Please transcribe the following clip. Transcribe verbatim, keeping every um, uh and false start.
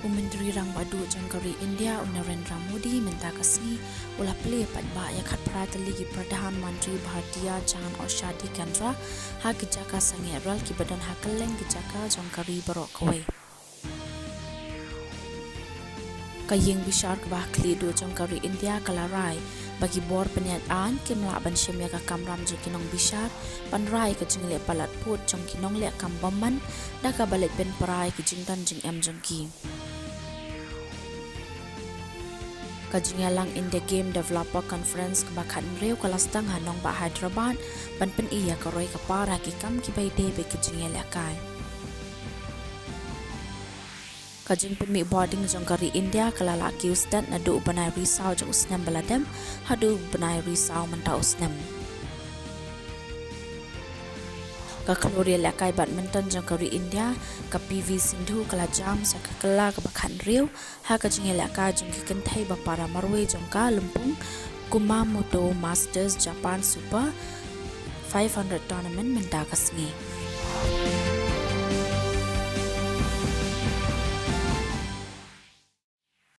U Myntri Rangbah Duh jong ka ri India, u Narendra Modi, mynta ka sngi u la plie paidbah ïa khatphra tylli ki Pradhan Mantri Bharatiya Jan Aushadhi Kendra ha ki jaka sangeh rel kiba don ha kylleng ki jaka jong ka ri baroh kawei. Ka ïing bishar kaba ha khlieh duh jong ka ri India ka la rai ba ki bor pynïaid aiñ kim lah ban shim ïa ka kamram jong ki nongbishar ban rai ïa ka jingleh palat pud jong ki nongleh kam bymman, da kaba leit pynpra ïa ki jingdon jingem jong ki. Ka jingïalang India Game Developer Conference kaba khathynriew ka la sdang ha nongbah Hyderabad ban pyni ïa ka roi ka par ha ki kam kiba ïadei bad ka jingïalehkai. Ka jingpynmih bording jong ka ri India ka la lah kiew stet naduh u bnai Risaw jong u snem ba la dep haduh u bnai Risaw mynta u snem. Ka khlur ïalehkai badminton jong ka ri India, ka P V Sindhu, ka la jam sha ka kylla kaba khathynriew ha ka jingïalehkai jong ki kynthei ba para marwei jong ka lympung Kumamoto Masters Japan Super five hundred Tournament mynta ka sngi.